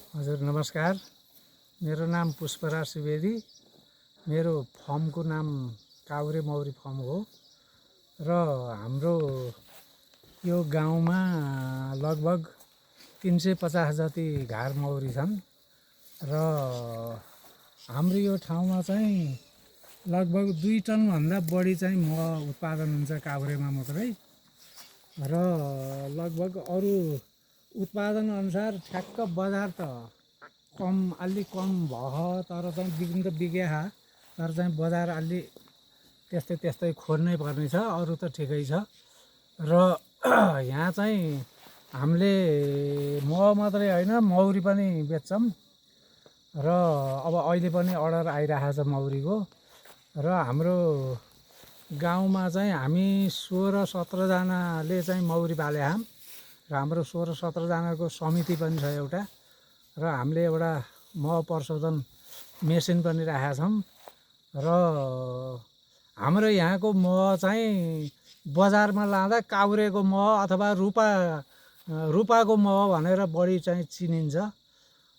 हजुर नमस्कार। मेरो नाम पुष्पराज सुवेदी। मेरो फर्मको नाम काभ्रे मौरी फर्म हो र हाम्रो यो गाउँमा लगभग 350 जति घार मौरी छन् र हाम्रो यो ठाउँमा चाहिँ लगभग 2 टनभन्दा बढी चाहिँ मह उत्पादन हुन्छ काभ्रेमा मात्रै। र लगभग अरू उत्पादन अनुसार ठ्याक्क बजार त अलि कम भयो, तर चाहिँ बिक्नु त बिग्या, तर चाहिँ बजार अलि त्यस्तै खोज्नै पर्ने छ। अरू त ठिकै छ। र यहाँ चाहिँ हामीले मह मात्रै होइन मौरी पनि बेच्छौँ र अब अहिले पनि अर्डर आइरहेको छ मौरीको। र हाम्रो गाउँमा चाहिँ हामी 16-17 जनाले चाहिँ मौरी पालेका छौँ र हाम्रो 16-17 जनाको समिति पनि छ एउटा। र हामीले एउटा मह प्रशोधन मेसिन पनि राखेका छौँ र हाम्रो यहाँको मह चाहिँ बजारमा लाँदा काभ्रेको मह अथवा रूपाको मह भनेर बढी चाहिँ चिनिन्छ।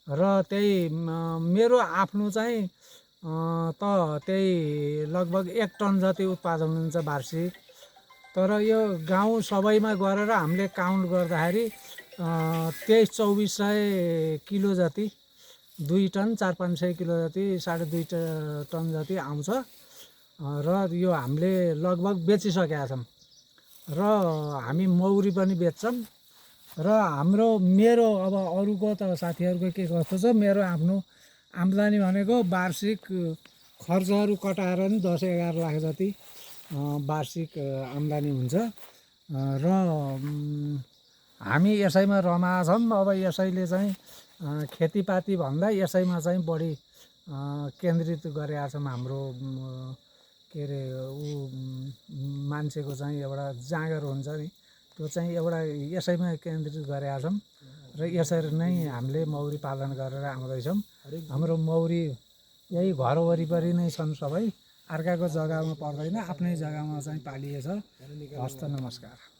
र त्यही मेरो आफ्नो चाहिँ त्यही लगभग 1 टन जति उत्पादन हुन्छ वार्षिक। तर यो गाउँ सबैमा गरेर हामीले काउन्ट गर्दाखेरि 2300-2400 किलो जति, 2 टन 400-500 किलो जति, 2.5 टन जति आउँछ। र यो हामीले लगभग बेचिसकेका छौँ र हामी मौरी पनि बेच्छौँ। र मेरो अब अरूको त साथीहरूको के कस्तो छ, मेरो आफ्नो आम्दानी भनेको वार्षिक खर्चहरू कटाएर नि 10-11 लाख जति वार्षिक आम्दानी हुन्छ। र हामी यसैमा रमाएका छौँ। अब यसैले चाहिँ खेतीपाती भन्दा यसैमा चाहिँ बढी केन्द्रित गरेका छौँ। हाम्रो के अरे मान्छेको चाहिँ एउटा जाँगर हुन्छ नि, त्यो चाहिँ एउटा यसैमा केन्द्रित गरेका छौँ र यसरी नै हामीले मौरी पालन गरेर आउँदैछौँ। हाम्रो मौरी यही घर वरिपरि नै छन् सबै, अर्काको जग्गामा पर्दैन, आफ्नै जग्गामा चाहिँ पालिएछ। हस्त नमस्कार।